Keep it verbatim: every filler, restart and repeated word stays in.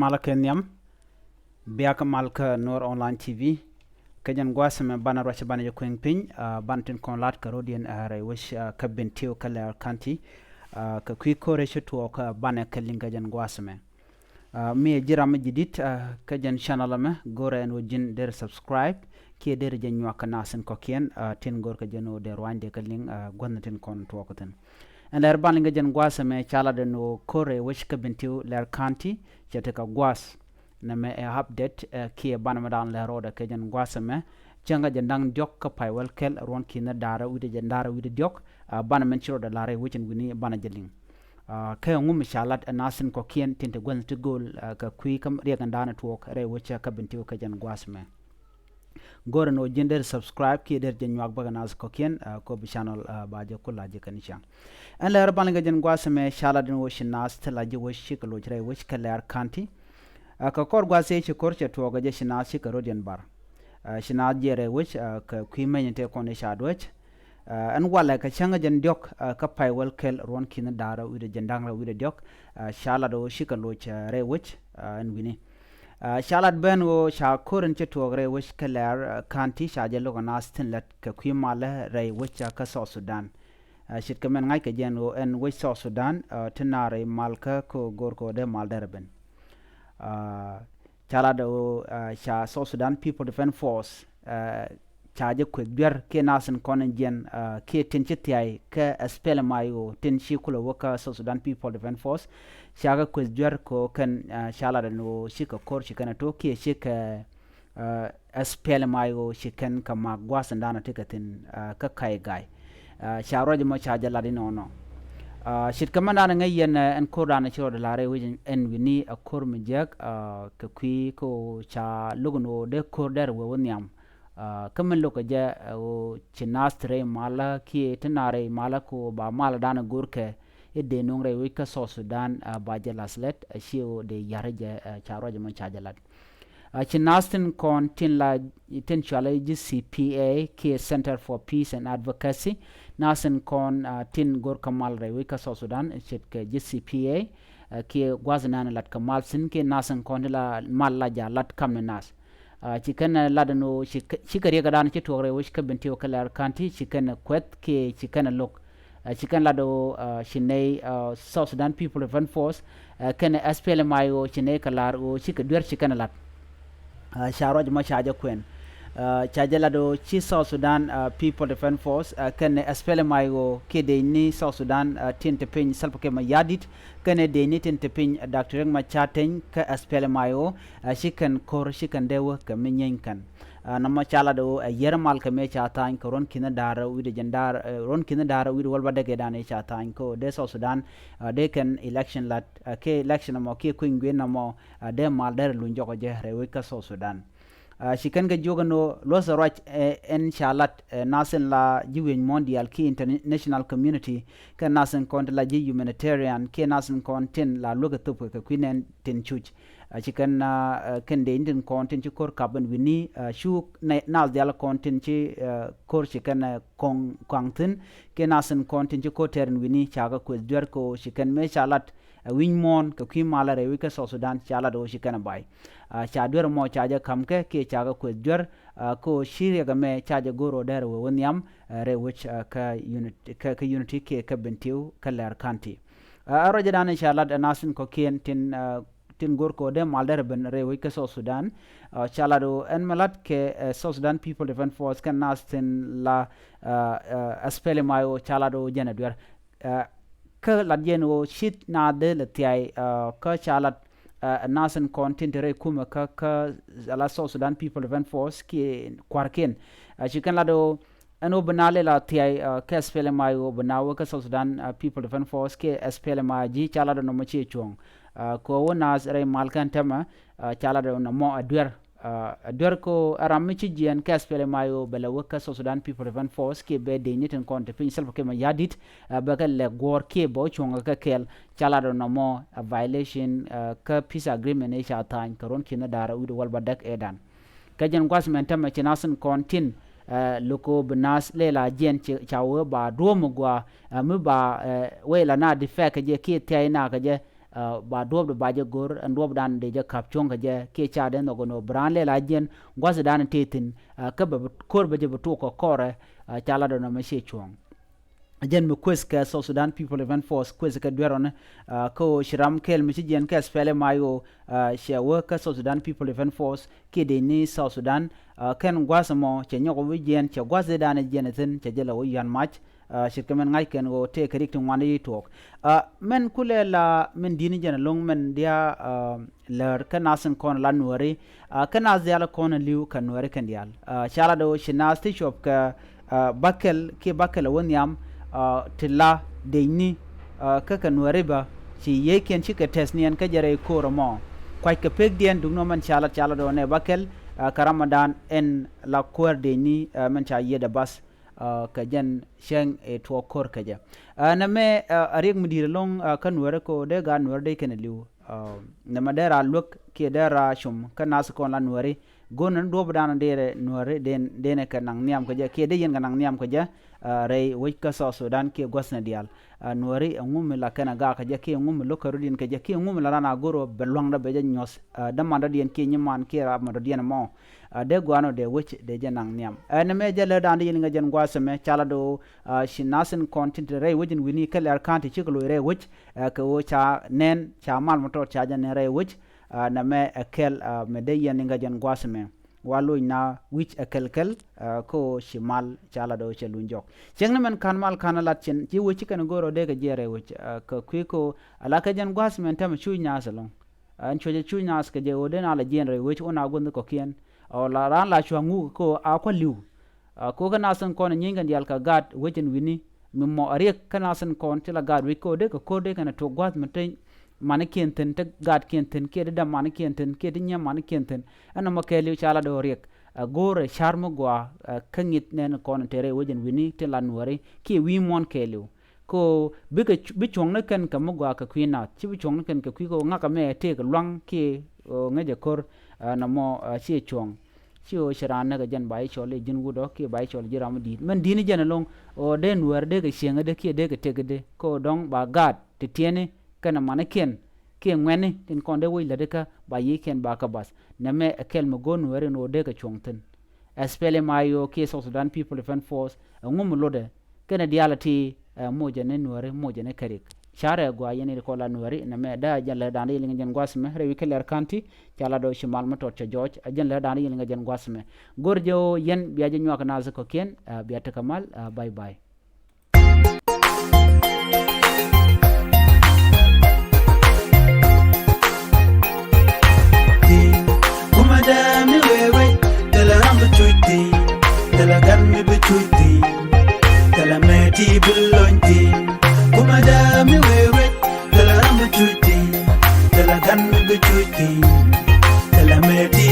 Malä kɛ nhiam, biakä mal kä Nuɔr Online T V. Kä jɛn gua̱a̱th ɛmɛ banɛ ruac banɛ jɛ kueŋ piny, ah, banɛ tin kɔn lat kɛ rɔ̱diɛn, ah, rɛy wec, ah, kä Bentiu kä Leer County, ah, kɛ kui̱ ko̱rɛ ci tuɔɔk, ah, banɛ kɛ liŋ kä jɛn gua̱a̱th ɛmɛ. Ah, mi ɛ ji̱ ram mi ji̱ di̱t, ah, kä jɛn channel ɛmɛ, go̱rɛ ɛn wä ji̱n der subscribe, kiɛ der jɛ nyuak kä nath in kɔ̱kiɛn, ah, tin go̱r kɛ jɛn wä der ruany dee kɛ liŋ, ah, gua̱thni tin kɔn tuɔɔk thi̱n. Ɛn lɛr ban liŋ kä jɛn gua̱a̱th ɛmɛ ca lat ɛn wä ko̱rɛ wec kä Bentiu Leer County, cɛ tekɛ gua̱a̱th. Nɛmɛ ɛ update, eh, kiɛ banɛ mɛ da̱a̱n lɛr rɔɔdɛ kɛ jɛn gua̱a̱th ɛmɛ. Cäŋ kä jɛn da̱ŋ diɔ̱k kä pay wäl kɛl ruɔ̱n ki̱n da̱rä wi̱cdɛ jɛn da̱rä wi̱cdɛ diɔ̱k, ah, banɛ mɛn ci rɔɔdɛ la̱r rɛy wec ɛn wi̱ni banɛ jɛ liŋ. Ah, kɛ ŋu mi ca lat ɛ nath in kɔ̱kiɛn tin te gua̱thni ti gööl, ah, kɛ kui̱ kä riɛk ɛn da̱a̱n tuɔɔk rɛy wec kä Bentiu kä jɛn gua̱a̱th ɛmɛ. Go̱rɛ ni wä ji̱n der subscribe kiɛ der jɛ nyuak bäkɛ nath kɔ̱kiɛn, ah, kɔ bi channel, ah, ba jɛ kula jɛ kɛn cäŋ. Ɛn lɛr ban liŋ kä jɛn gua̱a̱th ɛmɛ ca lat ɛn wä ci nath ti la jɛ wä ci kɛ loc rɛy wec kä Leer County. Ah, kɛ kɔr gua̱a̱th ëë ci ko̱r cɛ tuɔɔk ɛ jɛ ci nath ci kɛ rɔ̱diɛn bar. Ah, ci nath jiɛ rɛy wec, ah, kɛ kui̱ meny in te kɔn i̱ ca duäc. Ah, ɛn walɛ kɛ cäŋ ɛ jɛn diɔ̱k, ah, kä pay wäl kɛl ruɔ̱n ki̱n da̱rä wi̱cdɛ jɛn da̱ŋ rɛw wi̱cdɛ diɔ̱k, ah, ca lat ɣöö ci kɛ loc, ah, rɛy wec, ah, ɛn wi̱ni. Ah, ca lat ben ɣöö ca ko̱r in ci tuɔɔk rɛy wec kä Leer, ah, County ca jɛ lo̱k ɛ nath tin lät kɛ kui̱ malä rɛy wec, ah, kä South Sudan. Ah, ce̱tkɛ mɛn ŋa̱ckɛ jɛn ɣöö ɛn wec South Sudan, ah, ti na rɛy mal kä kɛ go̱r kɛ ɣöö dee mal derɛ ben. Ah, ca lat ɣöö, ah, ca South Sudan People Defense Force, ah, ca jɛ kueth duer kiɛ nath in kɔn in jiɛn, ah, kiɛ tin ci thiay kä S P L M I O tin ci kulɛ wä kä South Sudan People Defense Force. Ca kɛ kueth duer kɛ ɣöö kɛn, ah, ca lat ɛn ɣöö ci kɛ ko̱r ci kɛn ɛ tok kiɛ ci kɛ, ah, S P L M I O ci kɛn kɛ mak gua̱a̱th in da̱a̱n ɛ ti kɛ thi̱n, ah, kä Kaygai. Ah, ca ruac ɛmɔ ca jɛ lat inɔnɔ. Ah, ce̱tkɛ mɛn da̱a̱n ŋäc yɛn, eh, ɛn ko̱r da̱a̱n ci rɔɔdɛ la̱r rɛy wec ɛn wi̱ni ɛ ko̱r mi jiäk, ah, kɛ kui̱ kä ɣöö ca lo̱k ɛn ɣöö dee ko̱r derɛ wee wä nhiam. Ah, kä min lo̱kɛ jɛ, eh, ɣöö ci nath ti rɛy malä kiɛ ti na rɛy malä kɛ ɣöö ba malä da̱a̱n ɛ go̱rkɛ i̱ dee nöŋ rɛy wec kä South Sudan, ah, ba jɛ la̱th lɛt, ah, ciɛ ɣöö dee ya̱r jɛ, ah, ca ruac ɛmɔ ca jɛ lat. Ah, ci nath tin kɔn tin la tin cualɛ G C P A kiɛ Center for Peace and Advocacy. Nath tin kɔn, ah, tin go̱r kä mal rɛy wec kä South Sudan, ce̱tkɛ G C P A, ah, kiɛ gua̱th nan lat kä mal thi̱n kiɛ nath tin kɔn tin la mal la ja̱ lat kam ni nath. Ah, ci kɛn lat ɛn ɣöö ci kɛ, ci kɛ riɛk ɛ da̱a̱n ci tuɔɔk rɛy wec kä Bentiu kä Leer County, ci kɛn kueth kiɛ ci kɛn lo̱k. Ah, ci kɛn lat ɣöö, ah, ci nɛy, ah, South Sudan People Defense Force, ah, kɛnɛ S P L M I O ci nɛy kɛ la̱r ɣöö ci kɛ duer ci kɛn lat. Ah, ca ruac ɛmɔ ca jɛ kuɛn. Ah, ca jɛ lat ɣöö ci South Sudan, ah, People Defense Force, ah, kɛnɛ S P L M I O kiɛ dec ni South Sudan, ah, tin te piny Salva Kiir Mayardit, kɛnɛ dec ni tin te piny, ah, Doctor Riek Machar Teny kä S P L M I O, ah, ci kɛn ko̱r ci kɛn dee wä kɛ mi nyieeny kɛn. Ah, nɔmɔ ca lat ɣöö ɛ yier mal kɛ mëë ca tha̱a̱ny kɛ ruɔ̱n ki̱n da̱rä wi̱cdɛ jɛn da̱rä, eh, ruɔ̱n ki̱n da̱rä wi̱cdɛ wäl bädäk ëëdan ëë ca tha̱a̱ny kɛ ɣöö dee South Sudan, ah, dee kɛn election lat, ah, kiɛ election nɔmɔ kiɛ kui̱ny gui̱n nɔmɔ, ah, dee mal derɛ luny jɔkɔ jɛ rɛy wec kä South Sudan. Ah, ci kɛn kɛ jiök ɛn ɣöö luɔ̱thɛ ruac, eh, ɛn ca lat, eh, nath tin la ji̱ wi̱i̱ muɔ̱ɔ̱n diaal kiɛ international community, kɛ nath tin kɔn tin la ji̱ humanitarian, kiɛ nath tin kɔn tin la luäk ɛ thöpkɛ kɛ kui̱ nɛn tin cuc. Ah, ci kɛn, ah, ah, kɛn dec ni tin kɔn tin ci ko̱r kap ɛn wi̱ni, ah, cu nɛ, nath diaal kɔn tin ci, ah, ko̱r ci kɛn, ah, kɔŋ kɔaŋ thi̱n, kiɛ nath tin kɔn tin ci ko̱r tɛɛr ɛn wi̱ni ca kɛ kueth duer kɛ ɣöö ci kɛn mëë ca lat, ah, wi̱ny muɔ̱ɔ̱n kɛ kui̱ malä rɛy wec kä South Sudan ca lat ɣöö ci kɛn ɛ bay. Ah, ca duer ɛmɔ ca jɛ ka̱m kɛ kiɛ ca kɛ kueth duer, ah, kɛ ɣöö ci riɛk ɛmɛ ca jɛ go̱r ɣöö derɛ wee wä nhiam, ah, rɛy wec, ah, kä unit, kä, kä Unity kiɛ kä Bentiu kä Leer County. Ah, ɛ ruacdan ca lat ɛ nath tin kɔ̱kiɛn tin, ah, tin go̱r kɛ ɣöö dee mal derɛ ben rɛy wec kä South Sudan. Ah, ca lat ɣöö ɛn mi lat kɛ, eh, South Sudan People Defense Force kɛn nath tin la, ah, ah, S P L M I O ca lat ɣöö jɛn ɛ duer. Ah, kä lat jɛn ɣöö ci naath dee lɛ thiay, ah, kä ca lat, ah, nath tin kɔn tin te rɛy kumɛ kä, kä la South Sudan People Defense Force kiɛ kua̱rkiɛn. Ah, ci kɛn lat ɣöö ɛn ɣöö bi naath lɛ la thiay, ah, kä S P L M I O bi naath wä kä South Sudan, ah, People Defense Force kiɛ S P L M I G ca lat ɣöö nɔmɔ ciɛ cuɔ̱ɔ̱ŋ. Ah, kɛ ɣöö naath rɛy mal kɛn täämɛ, ah, ca lat ɣöö nɔmɔ ɛ duer. Ah, ɛ duer kɛ ɣöö ɛ ram mi ci jiɛɛn kä S P L M I O bɛ lɛ wä kä South Sudan People Defense Force kiɛ bɛ dec ni tin kɔn te piny Salva Kiir Mayardit, ah, bɛ kɛ lɛ guɔ̱ɔ̱r kiɛ bɛ wä cuɔ̱ŋ kɛ kɛɛl ca lat ɣöö nɔmɔ ɛ violation, ah, kä peace agreement ëë ca tha̱a̱ny kɛ ruɔ̱n ki̱n da̱rä wi̱cdɛ wäl bädäk ëëdan. Kä jɛn gua̱th mɛn täämɛ ci nath tin kɔn tin, eh, lo̱k ɣöö bi naath lɛ la jiɛn ci, ca wee ba duɔ̱ɔ̱m mi gɔaa, eh, mi ba, eh, wee la na defend kɛ jɛ kiɛ thiay na kɛ jɛ, Ba duɔ̱ɔ̱pdɛ ba jɛ go̱r ɛn duɔ̱ɔ̱pdan dee jɛ ka̱p cuɔ̱ŋ kɛ jɛ kiɛ ca dee nhɔk ɛn ɣöö bi raan lɛl a jiɛn gua̱thdan tëë thi̱n. Kä bɛ ko̱r bɛ jɛ bi tok kɛ kɔrɛ. Ca lat ɛn ɣöö mɛ ciɛ cuɔ̱ɔ̱ŋ. Jɛn mi kueth kɛ South Sudan People Defense Force kueth kɛ duer ɔni. Kä ɣöö ci ram kɛl mi ci jiɛn kɛ SPLM-IO cɛ wä kä South Sudan People Defense Force kiɛ dec ni South Sudan. Kɛn gua̱th ɛmɔ cɛ nyɔk wä jiɛn cɛ gua̱th dee dan jiɛn thi̱n cɛ jɛ lɛ wä yuan mac. Ce̱tkɛ mɛn ŋa̱c kɛn ɣöö tëë kɛ rik ti ŋuan i̱ tuɔɔk. Mɛn kulɛ la mɛn di̱t ni jɛn ɛlɔ̱ŋ mɛn diaal. Lär kä nath in kɔn la Nuääri kä nath diaal kɔn li̱w kɛ Nuääri kɛn diaal. Ca lat ɣöö ci nath ti cuɔp kɛ bäkɛl kiɛ bäkɛl ɛ wä nhiam ti la dec ni kä kɛ Nuääri bä ci yiëëkiɛn cikɛ tɛth niɛn kä jɛ rɛy ko̱r ɛmɔ. Kua̱ckɛ pekdiɛn duk nɔ mɛn ca lat ca lat ɣöö nɛ bäkɛl kɛ Ramadan ɛn la kuäär dec ni mɛn ca yiëëdɛ bath. Kɛ jɛn cäŋ ɛ tuɔɔk ko̱r kɛ jɛ. Nɛmɛ a riɛk mi di̱i̱t ɛlɔ̱ŋ kä Nuääri kɛ ɣöö dee gaat Nuääri dee kɛn li̱w. Nɛmɛ dee raa luäk kiɛ dee raa cum kä nath kɔn la Nuääri. Go̱n ni duɔ̱ɔ̱pdan dee rɛ Nuääri dee ni kɛ naŋ nhiam kɛ jɛ kiɛ dee yɛn kɛ naŋ nhiam kɛ jɛ. Rɛy wec kä South Sudan kiɛ gua̱thni diaal. Nuääri ɛŋu mi la kɛn a gaak kɛ jɛ kiɛ ɛŋu mi lo̱k kɛ rɔ̱diɛn kɛ jɛ kiɛ ɛŋu mi la ran a go̱r ɣöö bɛ lua̱ŋdä bɛ jɛ nyuɔ̱th. Dämandɔ̱diɛn kiɛn nyiman kiɛ ramandɔ̱diɛn ɛmɔ. Dee gua̱a̱n ɔ dee wec dee jɛ naŋ nhiam. Ɛn ɛmɛ jɛ lɛ da̱a̱n dee yɛn ŋäc jɛn gua̱a̱th ɛmɛ ca lat ɣöö ci nath in kɔn tin te rɛy wec in wi̱ni kä Lɛr County cikɛ loc rɛy wec. Kɛ ɣöö ca nɛn ca mal mɔ tɔt ca jɛ nɛn rɛy wec. Nɛmɛ ɛ kɛl mɛ dee yɛn iŋä jɛn gua̱a̱th ɛmɛ. Wa loc na wi̱c ɛ kɛl kɛl kä ɣöö ci mal ca lat ɣöö cɛ luny jɔk. Cieŋni mɛn ka̱n mal ka̱n a lat cin ci wec ci kɛn go̱r ɔ dee kɛ jiɛɛr rɛy wec. Kɛ kui̱ kä ɣöö ala kɛ jɛn gua̱a̱th ɛmɛn tɛmɛ cuc naath ɛlɔ̱ŋ. Ɛn cuɔ̱cɛ cuc naath kɛ jɛ ɣöö dee na la jiɛn rɛy wec wä na guänh kɔ̱kiɛn. Ɔ la raan la cua ŋuk kä ɣöö a kua̱ li̱w. Kä kä nath in kɔn nyieeny kɛn diaal kɛ gaat wec in wi̱ni mi mɔ a riɛk kä nath in kɔn ti la gaat wec kä ɣöö dee kɛ ko̱r dee kɛn a tuɔk gua̱a̱th mi te manikiɛn thi̱n te gaatkiɛn thi̱n kiɛ ti däm manikiɛn thi̱n kiɛ ti nyiam manikiɛn thi̱n. Ɛn ɛmɔ kɛɛliw ca la do̱r riɛk. Ɛ go̱o̱rɛ ca̱r mi gɔaa kä ŋi̱th nɛn kɔn in te rɛy wec in wi̱ni ti la Nuääri kiɛ wi̱i̱ muɔ̱ɔ̱n kɛɛliw. Kɛ ɣöö bikɛ bi cuɔ̱ŋni kɛn kɛ mi gɔaa kɛ kui̱ nath ci bi cuɔ̱ŋni kɛn kɛ kui̱ kɛ ɣöö ŋa̱kä mɛ tëëkɛ lua̱ŋ kiɛ ŋäcɛ ko̱r. Nɔmɔ ciɛ cuɔ̱ŋ. Ci ɣöö ci raan näk ɛ jɛn ba ji̱ cɔl i̱ ji̱n wut ɔ kiɛ ba ji̱ cɔl ji̱ ram mi di̱i̱t mɛn di̱t ni jɛn ɛlɔ̱ŋ. Ɣöö dee Nuäär dee kɛ cieŋ ɛ dee kiɛ dee kɛ tek ɛ dee kɛ ɣöö dɔ̱ŋ ba gaat ti tiɛni kɛnɛ manikiɛn kiɛ ŋuɛ̈tni tin kɔn dee wec lätdikä ba yiëëkiɛn ba kɛ bath. Nɛmɛ ɛ kɛl mi go̱o̱r Nuääri ɛn ɣöö dee kɛ cuɔ̱ŋ thi̱n. SPLM-IO kiɛ South Sudan People Defense Force ɛŋu mi lotdɛ kɛnɛ diaal ɛ ti. Ɛ mocɛ ni Nuääri mocɛ ni kɛ rik. Carɛ gɔaa yɛn i̱ kɔn la Nuääri nɛmɛ dee a jɛn lɛ da̱a̱n i̱ liŋ jɛn gua̱a̱th mɛ rɛy wi̱c kä Lɛr County. Ca la dɔ̱ ci mal mi tɔt cɛ jɔɔc a jɛn lɛ da̱a̱n i̱ liŋ jɛn gua̱a̱th mɛ. Go̱r jɛ ɣöö yɛn bia jɛ nyuak naath kɔ̱kiɛn. Bia tekɛ mal. Bye bye. Kumada mi wewe, tela ram bi cuiti, tela gan mi bi cuiti, tela meti bi lonti. Kumada mi wewe, tela ram bi cuiti, tela gan mi bi cuiti, tela meti